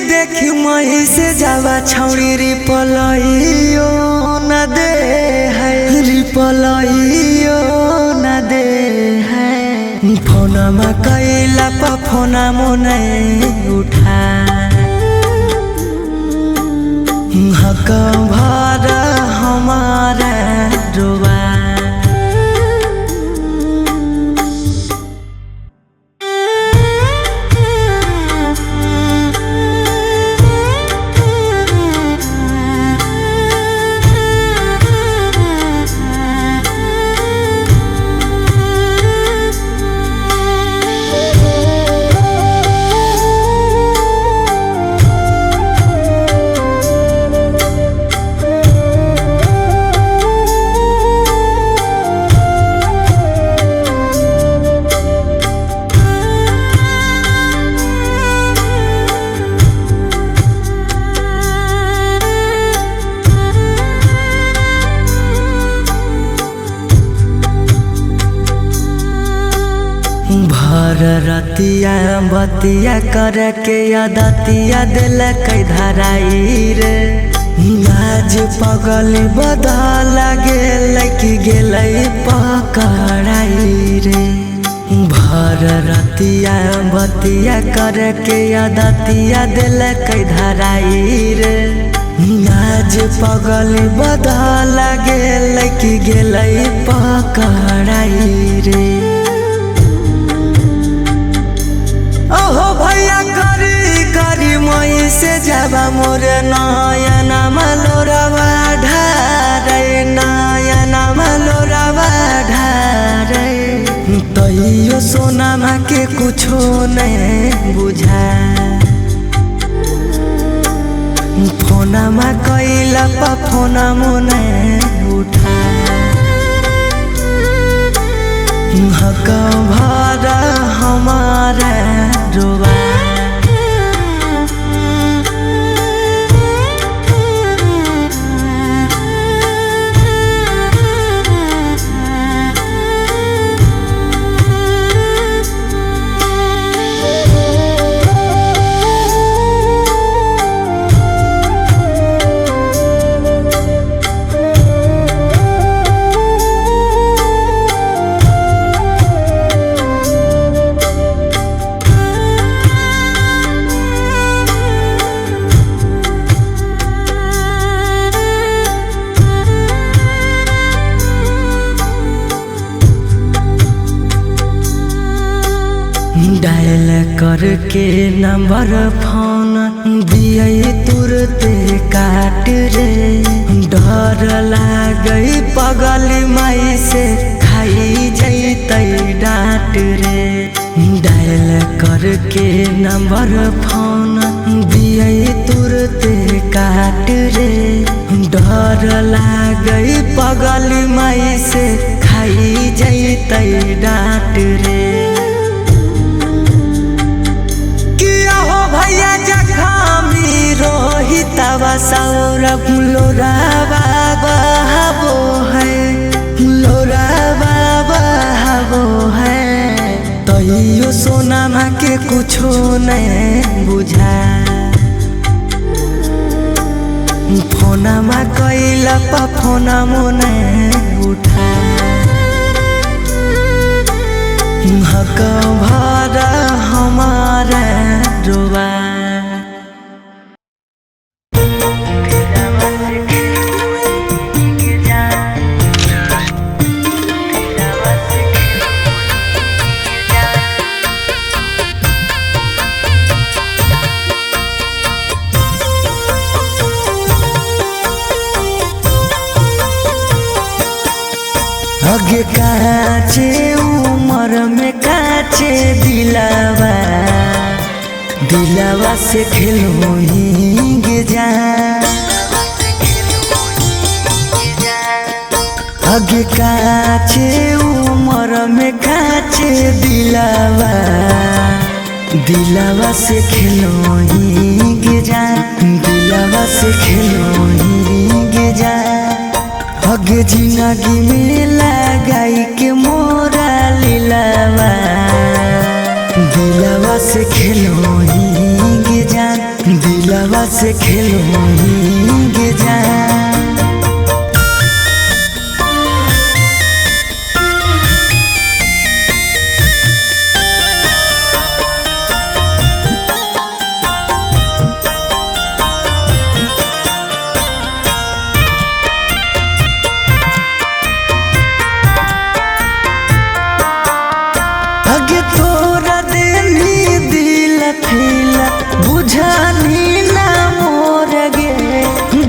देखी मही से जावा छौड़ी रिपलइयो न दे है, रिपलइयो न दे है। फोनमा कैला पा फोना मोने उठा हक भर हमारा रोवा। भर रतिया बतिया करे के अदतिया दिल धराई रे। आज पगल बदल गेल कि गेल पकड़ाई रे। भर रतिया बतिया करे के अदतिया दिल धराई रे। आज पगल बदल गेल कि गेल पकड़ाई रे। ओहो भैया करी करी मई से जावा मोर नयना मलोरवा ढारे, नयना मलोरवा ढारे। तैयो सोनामा के कुछो नहीं बुझा फोनमा कैला पा फोना मोने उठा हक भर हमारा रोवा। डायल करके नंबर फोन दिए तुरते काट रे। डर लागई पगल माई से खाई जैतई डांट रे। डायल करके नंबर फोन दिए तुरते काट रे। डर लागई पगल माई से खाई जैतई डांट रे। भैया जखामी रोहितवा सौरभ लोरावा बहाबो है, लोरावा बहाबो है। तैयो सोनामा के कुछो नहीं बुझा फोनमा कैला पा फोना मोने उठा। हक भरा हमारा रोवा। अगे काचे उमर में काचे दिलावा, दिलावा से खेलोही जा। अगे काचे उमर में काचे दिलावा, दिलावा से खेलोही जा, दिलावा से खेलोही जा। अगे जिंदगी में लगाई के मोरा लीलावा, दिलावा से खेलोही जा, दिलावा से खेलोही जा। अगे तोरा देनी दिल फीला बुझानी ना मोर गे,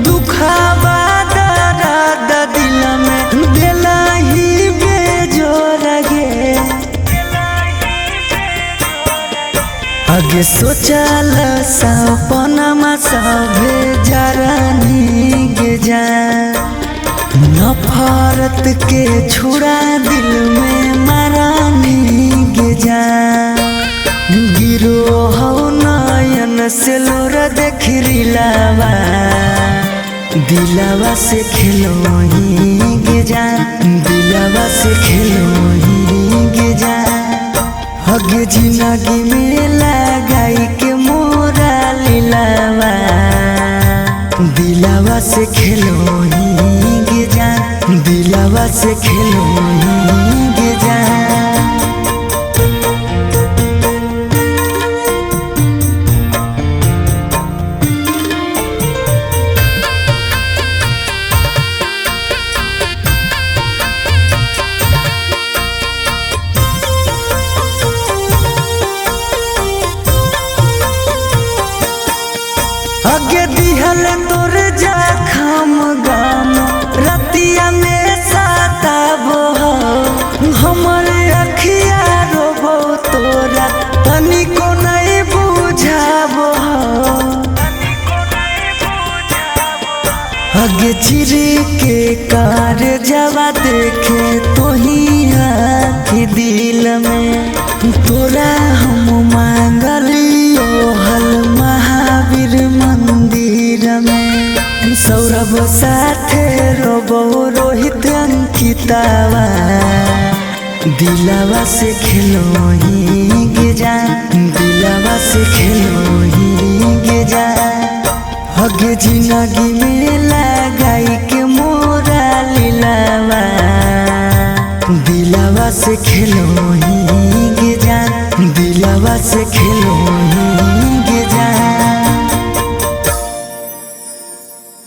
दुखावा दर्द दिल में दिला ही बेजोर गे। अगे सोचल सपनमा सभे जरानी गे जा, नफरत के छुड़ा दिल में मारानी गे जा। गिरो हो नयन से लोर देख रिलावा, दिलावा से खेलोही गे जा, दिलावा से खेलोही गे जा। अगे जिंदगी में लगाई के मोरा लीलावा, दिलावा से खेलोही जा, दिलावा से खेलोही जा। अगे दिहल तोर जखम गम रतिया में सताबो, हमर अखिया रोबो तोरा तनिको नहीं बुझाबो। अगे चिरी के कार जवा देखे तोही आँखी दिल में, तोरा हम मांगलियो हल महावीर मंदिर में। सौरभ साथे रोबो रोहित अंकितावा, दिलावा से खेलोही गे जा, दिलावा से खेलोही गे जा। अगे जिंदगी में लगाई के मोरा लीलावा, दिलावा से खेलोही।